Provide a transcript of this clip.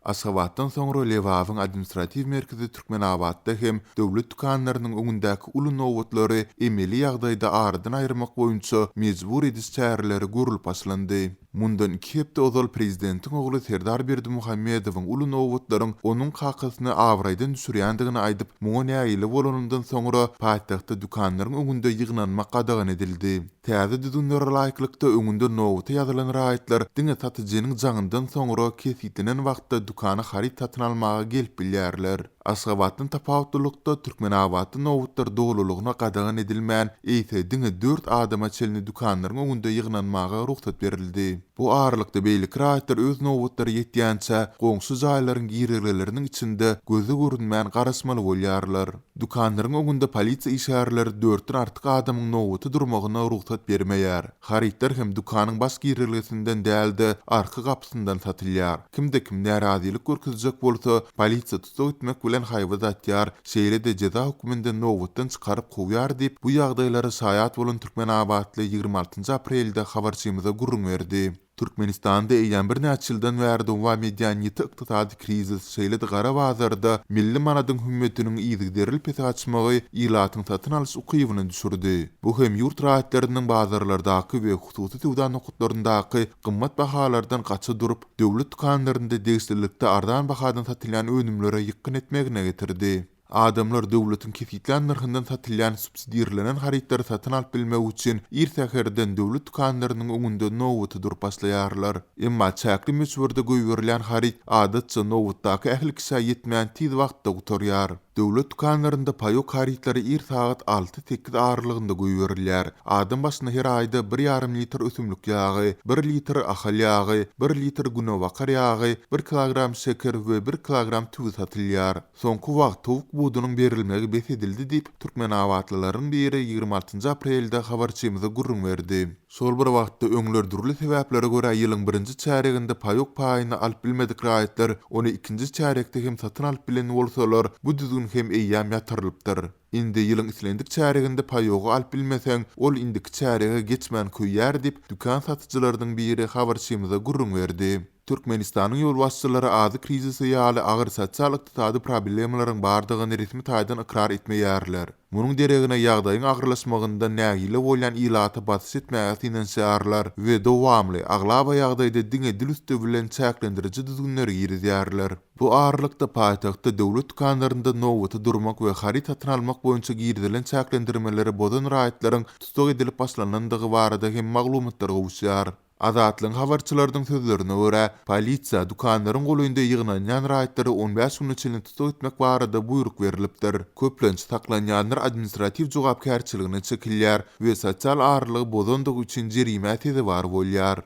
Aşgabatdan soňra Lebabyň administratiw merkezi Türkmenabatda hem döwlet dükanlarynyň öňündäki uly nobatlary emeli ýagdaýda aradan aýyrmak boýunça mejbur ediş çäreleri görlüp başlandy. Mundan iki hepde ozal prezidentiň ogly Serdar Berdimuhamedowyň uly nobatlaryň onuň kakasyny abraýdan düşürýändigini aýdyp, muňa nägile bolanyndan soňra paýtagtda dükanlaryň öňünde ýygnanmak gadagan edildi. Täze düzgünlere laýyklykda, öňünde nobata ýazylan raýatlar diňe satyjynyň jaňyndan soňra kesgitlenen wagtda dükana haryt satyn almaga gelip bilýärler. Aşgabatdan tapawutlylykda, Türkmenabatda nobatlar dolulygyna gadagan edilmän, eýse diňe dört adama çenli dükanlaryň öňünde ýygnanmaga rugsat berildi. Bu aralykda beýleki raýatlar öz nobatlary ýetýänçä, goňşy jaýlaryň girelgeleriniň içinde göze görünmän garaşmaly bolýarlar. Dükanlaryň öňünde polisiýa işgärleri dörtden artyk adamyň nobata durmagyna rugsat bermeýär. Harytlar hem dükanyň baş girelgesinden däl-de, arka gapysyndan satylýar. Kimde-kim närazylyk görkezjek bolsa, polisiýa tussag etmek bilen haýbat atýar, şeýle-de jeza hökmünde nobatdan çykaryp kowýar diýip, bu ýagdaýlara şaýat bolan türkmenabatly 26 aprelde habarçymyza gürrüň berdi. Türkmenistanda eýýäm birnäçe ýyldan bäri dowam edýän ýiti ykdysady krizis, şeýle-de gara bazarda milli manadyň hümmetiniň yzygiderli pese gaçmagy ilatyň satyn alyş ukybyny düşürdi. Bu hem ýurt raýatlarynyň bazarlardaky we hususy söwda nokatlaryndaky gymmat bahalardan gaça durup, döwlet dükanlarynda degişlilikde arzan bahadan satylýan önümlere ýykgyn etmegine getirdi. Adamlar döwletiň kesgitlän nyrhyndan satylýan subsidirlenen harytlary satyn alyp bilmek üçin ir säherden döwlet dükanlarynyň öňünde nobata durup başlaýarlar. Emma çäkli möçberde goýberilýän haryt adatça nobatdaky ähli kişä ýetmän tiz wagtda gutarýar. Döwlet dükanlarynda paýok harytlary ir sagat alty-sekiz aralygynda goýberilýär. Adam başyna her aýda bir ýarym litr ösümlik ýagy, bir litr ahal ýagy, bir litr günebakar ýagy, bir kilogram şeker we bir kilogram tüwi satylýar. Soňky wagt towuk budunyň berilmegi bes edildi diýip, türkmenabatlylaryň biri 26 aprelde habarçymyza gürrüň berdi. Şol bir wagtda, öňler dürli sebäplere görä ýylyň birinji çärýeginde paýok paýyny alyp bilmedik raýatlar ony ikinji çärýekde hem satyn alyp bilen bolsalar, bu düzgün hem eýýäm ýatyrylypdyr. Indi ýylyň islendik çärýeginde paýogy alyp bilmeseň, ol indiki çärýege geçmän köýýär diýip, dükan satyjylarynyň biri habarçymyza gürrüň berdi. Türkmenistanyň ýolbaşçylary azyk krizisi ýaly agyr sosial-ykdysady problemalaryň bardygyny resmi taýdan ykrar etmeýärler. Munuň deregine ýagdaýyň agyrlaşmagyndan nägile bolýan ilata basyş etmäge synanyşýarlar we dowamly, aglaba ýagdaýda diňe dil üsti bilen çäklendiriji düzgünleri girizýärler. Bu aralykda paýtagtda döwlet dükanlarynda nobata durmak we haryt satyn almak boýunça girizilen çäklendirmeleri bozan raýatlaryň tussag edilip başlanandygy barada hem maglumatlar gowuşýar. Azatlygyň habarçylarynyň sözlerine görä, polisiýa dükanlaryň golaýynda ýygnanýan raýatlary on bäş güne çenli tussag etmek barada buýruk berlipdir. Köplenç, saklanýanlar administratiw jogapkärçiligine çekilýär we sosial aralygy bozandygy üçin jerimä sezewar bolýar.